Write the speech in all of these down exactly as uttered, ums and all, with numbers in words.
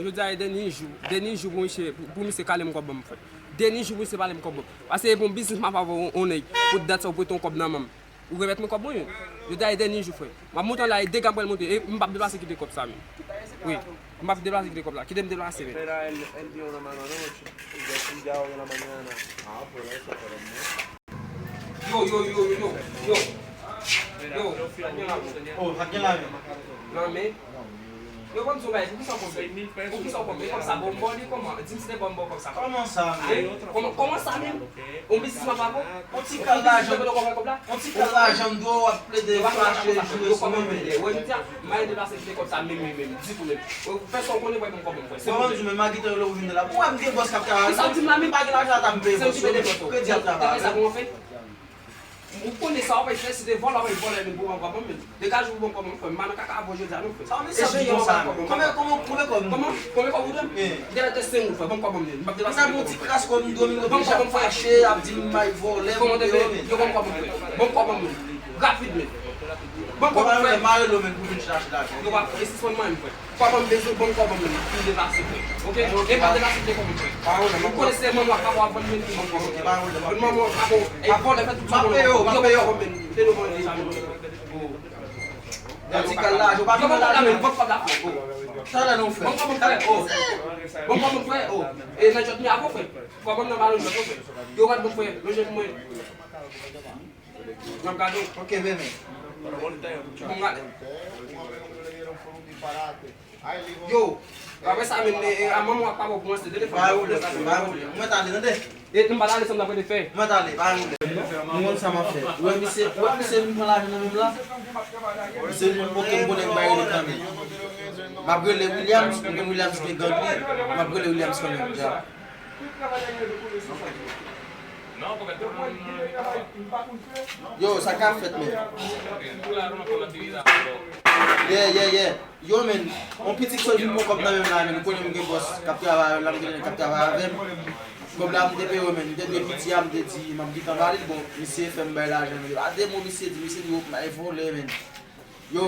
Jodi a e dènye jou, dènye jou pou misye, pou, pou misye kale m kòb ban m, frè. Dènye jou pou misye kale m kòb ban m. Paske e pou yon biznis m ap avè yon, yon nèg, pou dat sa ou prete yon kòb nan men m. Ou remèt mwen kòb mwen, wi. Jodi a e dènye jou, frè. M ap monte anlè a, e dega m pral monte, e m p ap deplase kite kòb sa, menm. Wi, m p ap deplase kite kòb la. Kite m deplase, menm. Yo, yo, yo, yo, yo. Yo. Yo, sa k gen la menm? Oh, sa k gen la menm? Nan men. Yo, ban m di w bagay, poukisa w konn men? Poukisa w konn men? Kòm sa, bon, bon, li kòman? Di m si te bon, bon, kòm sa. Kòman sa, men? Kòman, kòman sa menm? On biznis m ap avè w? On ti kal lajan. On ti kal lajan m dwe w ap plede fache, joure sou mwen, men. Wè, jodi a, m pa gen deplase kite kòb sa, menm, menm, menm, ditou, menm. Fè sa w konnen, wè, ban m kòb mwen, frè. Bon, ban m di w, men, m a gentan rele w vin de la. Pou wè m gen bòs k ap travay. Kisa w di m la, menm? M pa gen lajan, ata m peye bòs yo. Kredi ap travay. Ou konnen sa w ap fè, si te vòlè, w ap vòlè, men pou w ban m kòb mwen, men. Degaje w, ban m kòb mwen, frè. M pa nan kaka avè w jodi a, non, frè. Sa w mesye ap di konsa, men? Konbyen, konbyen, konbyen kòb? Kòman? Konbyen kòb ou dwe m? M te mete senk goud, frè. Ban m kòb mwen, men. M ap deplase kòb mwen, frè. Ban m kòb mwen, frè. Fache, ap di m bay vòlè, kòman te fè? Yo, ban m kòb mwen, frè. Ban m kòb mwen, men. Rapid, men. Ban m kòb mwen, frè. Mare lo, men, pou vin chache lajan. Yo pa, e sispann manyen m, frè. Kòb mwen bezwen, ban m kòb mwen, m ap fin deplase, frè. Oke? E pa deplase, m te kòb mwen, frè. Ou konnen se manman w ak papa w ap vann, men ki ban m kòb mwen. Ban m manman w ak papa w, e vòlè fè tout sa w konnen. Yo ban m kòb mwen, men. Te nou manje sa, men. Yon ti kal lajan, ou pa vin la, men. Ban m kòb la, frè. Sa la non, frè. Ban m kòb mwen, frè. Oh. Ban m kòb mwen, frè. Oh. E nan jòt mi avè w, frè. Kòb mwen nan ba nou jòt, frè. Yo, gad mwen, frè. Lonje pou mwen. M ap gade w. Ok, bebe. Bon, gade. Yo, apre sa, men, e, e, a manman w ak papa w pou mwen, se telefòn. Pa woule, pa woule. Mwen t ale, tande. E, nou pa t ale, sa m t ap rele fè. Mwen t ale, pa woule. Nou konn sa m ap fè. Ou wè misye, ou wè misye vin pran lajan nan men m la? Misye vin pote m konnen m bay rele kanmenm. M ap rele Williams, m konn Williams gen gang li. M ap rele Williams kanmenm, dja. Yo, sa ka fèt, men. Yeah, yeah, yeah. Yo, men, yon piti k sot vin pran kòb nan men m la, men. Ou konnen m gen bòs k ap travay avè m, gen nèg k ap travay avè m. Kòb la, m te peye yo, men. M te dwe piti a, m te di, m ap gentan ba li l. Bon, misye fè m bay lajan, men. A de mo, misye di, misye di, yo, m bay vòlè, men. Yo,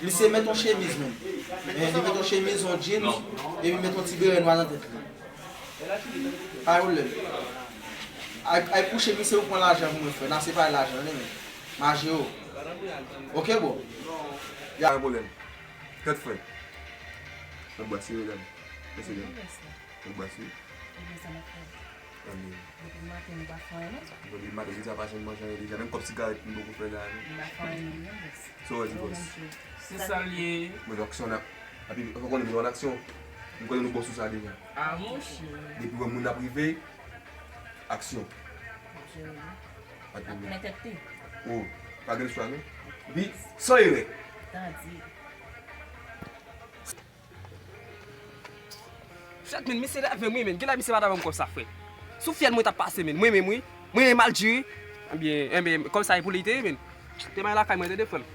misye met yon chemiz, men. Men, li met yon chemiz, yon jeans, epi met yon ti bere nwa nan tèt li. Pa pwoblèm. Ay, ay kouche, misye, ou pran lajan pou mwen, frè. N a separe lajan, tande, men. Maje yo. Ok, bro. Ya. Pa gen pwoblèm. Tèt frè. Nan bwat, si medam. Mesye dam. Nan bwat, si. Ebyen, sa n ap fè? Ebyen. Depi maten, nou pa fè anyen, non? Depi maten, jodi a pa janm manje anyen deja. Menm kòb sigarèt, nou poko fè la, non? Nou pa fè anyen, non, bòs. Sa w di, bòs? Se sa l ye. Mwen, aksyon la. Epi, ou konnen, nou an aksyon. Nou konnen nou bon sou sa deja. A, monchè. Depi wè moun ap rive, aksyon. Ap jere li. Ap tounen tèt li. Oh, pa gen chwa, non? Epi, san erè. Tande. Shit, men, misye nève m, wi, men. Genlè misye pa ta ban m kòb sa, frè. Sou fyèl mwen t ap pase, men. Mwen menm, wi. Mwen menm, mal jere. Ebyen, ebyen, kòb sa e pou li te ye, men. Te may lakay mwen, tande, frè m.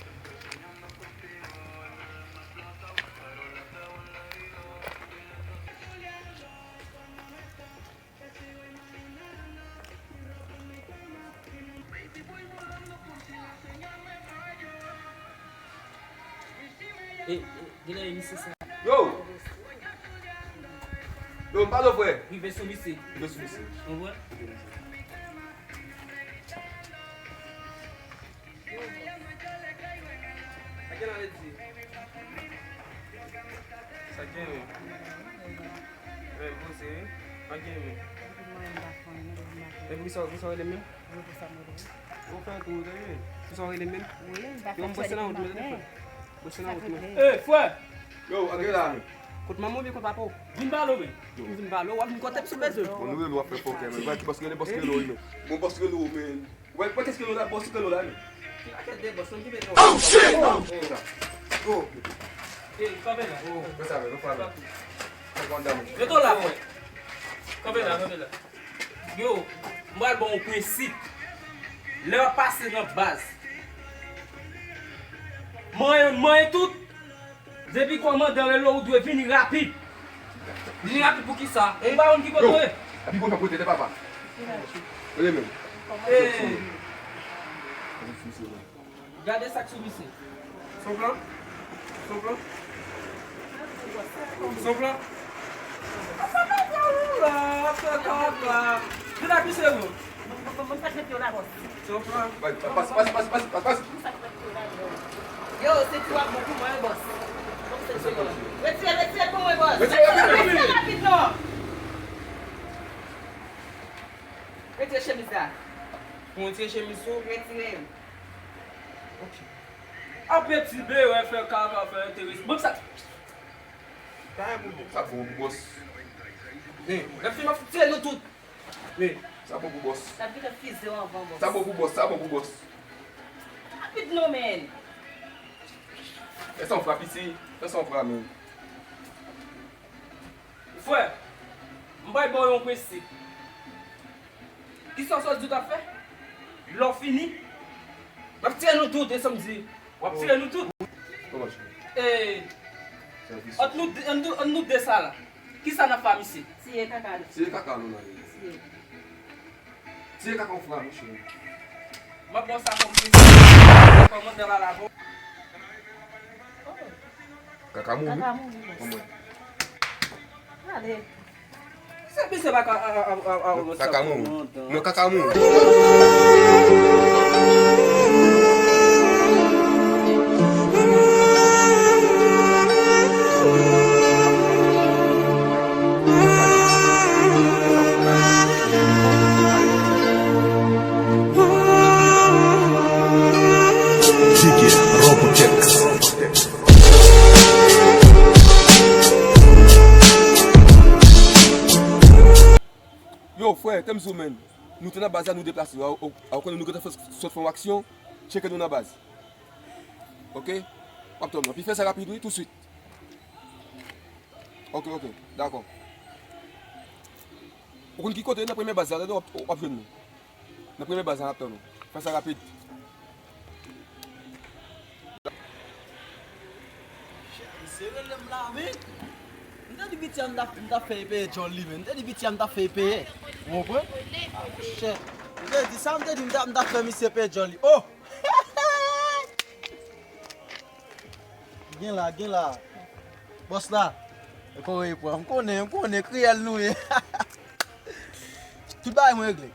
E, e, genlè e misye sa. Yo! Yo, m pale w, frè. Rive sou misye. Rive sou misye. Ou wè? Sa gen la, Lady? Sa gen, wi. Wi, poze, wi. Sa gen, wi. E poukisa, poukisa w rele m menm? Ou fè tou, tande. Poukisa w rele m menm? Yo, m pase nan wout mwen, tande, frè. Pase nan wout mwen. Ey, frè! Yo, antre la, men. Kot manman w oubyen kot papa w? Vin pale w, men. Ou vin pale w, w ap vin kote m si w bezwen. Bon, nou rele w ap fè fòkè, men. Ba ki paske rele, paske rele w, men. Bon, paske rele w, men. Wè, wè, kèske nou la, bòs, kèske nou la, men. Ki pakèt de bòs, nou ki mete. Oh, shit! Oh. Oh. Ey, kanpe la. Oh, fè sa, men, nou fè sa. Fè kòmandan, men. Mete w la, frè. Kanpe la, kanpe la. Yo, m pral ba w yon prensip. Lè w ap pase nan baz, manyen, manyen tout. Depi kòmandan rele w, ou dwe vini rapid. Vini rapid pou kisa? Ou pa konn ki kote w ye? Epi konn kote de papa. Rele menm. Gade sa k sou misye. Son plan? Son plan? Son plan? Ap fè kaka ou la, ap fè kaka. Vin ak misye non. Mwen pa t met pye w la, bòs. Se yon plan. Pas, pas, pas, pas, pas, pas. Mwen pa t met pye w la, bòs. Yo, se ti w ap bon pou mwen, bòs. Retire, retire pou mwen, bòs. Retire, retire, retire. Retire rapid non. Retire chemiz la. Pou retire chemiz ou? Retire. Ok. Apre ti bere fè kaka, fè enterese. Bon, sa. Sa bon pou bòs. Men, lè fini, m ap tire nou tout. Men, sa bon pou bòs. Sa gentan fize w anvan, bòs. Sa bon pou bòs, sa bon pou bòs. Rapid non, men. Fè sa w frape isi, fè sa w frape, men. Frè, m pral ba w yon prensip. Kisa w sot di w t ap fè? Lè w fini, w ap tire nou tout, e sa m di, w ap tire nou tout. Kòman, cheri? E, ant nou de, ant nou, ant nou de sa la, kisa n ap fè a misye? Tiye kaka l. Tiye kaka nou la. Tiye. Tiye kaka w fè a misye. M ap ba w sa kòm prensip. Kòmandè la la, bon. Kaka mouri. Kaka mouri, bòs. Kòman? Ale. Se misye pa ka, a, a, a, a, a, kaka mouri. Non, kaka mouri. Jiggy, Robo Jack. Yo, frè, tèm sou men. Nou te nan baz la, nou deplase. Ou, ou, ou konnen nou gentan fè, sot fè yon aksyon, tcheke nou nan baz. Ok? W ap tann nou. Epi fè sa rapid, wi, tousuit. Ok, ok, dakò. Ou konn ki kote nan premye baz la, tande w ap, w ap jwenn nou. Nan premye baz la, n ap tann ou. Fè sa rapid. Misye rele m la, wi. M te di piti a m t ap, m t ap fè l peye djòl li, men. M te di piti a m t ap fè l peye. Ou konprann? Ah, monchè. M te di sa, m te di m t ap, m t ap fè misye peye djòl li. Oh! Gen la, gen la. Bòs la. E kò w e pran. M konnen, m konnen, kriyèl nou ye. Tout bagay mwen regle.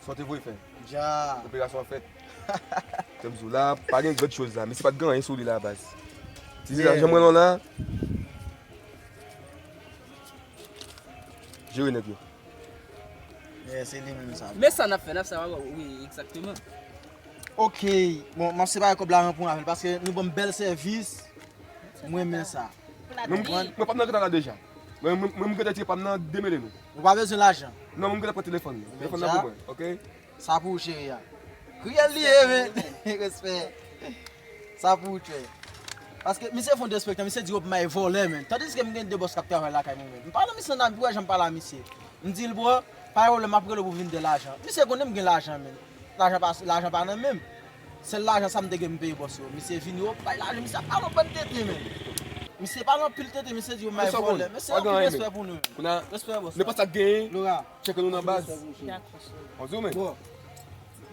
Sa w te voye fè? Dja. Operasyon an fèt. Tèm sou la, pa gen grann choz la. Mesye pa t gen anyen sou li la, baz. Ti Zila, yeah, janm wè l la. Jere nèg yo. Yeah, se li menm sa. Men sa n ap fè, n ap fè, wi, egzakteman. Ok, bon, m ap separe kòb la pou mwen avè l, paske nou ban m bèl sèvis. Mwen renmen sa. Mwen, mwen, mwen p ap nan kaka la deja. Mwen, mwen, mwen, mwen gentan tire pa m nan, demele nou. Ou pa bezwen lajan. Non, mwen gentan pran telefòn. Telefòn nan pou mwen, ok? Sa pou ou, cheri a. Kriyèl li ye, men. Respè. Sa pou ou, chè. Paske misye fon derespektan, misye di yo pou m al vòlè, men. Tandiske m gen de bòs k ap travay lakay mwen, men. M pale misye nan, pi wè jan m pale a misye. M di l, bro, pa gen pwoblèm, m ap rele w pou vin de lajan. Misye konnen m gen lajan, men. Lajan pa, lajan pa nan men m. Sèl lajan sa m te gen m peye bòs yo. Misye vini, yo bay lajan, misye ap pale yon bann tenten, men. Misye pale anpil tenten, misye di yo may vòlè. Mesye, anpil respè pou nou. Respè, bòs. Nenpòt sa k genyen, tcheke nou nan baz. Ann di w, men.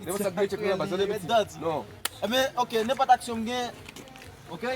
Nenpòt sa k genyen, tcheke nou nan baz, tande, piti. Non. Ebyen, ok, nenpòt aksyon m gen, ok?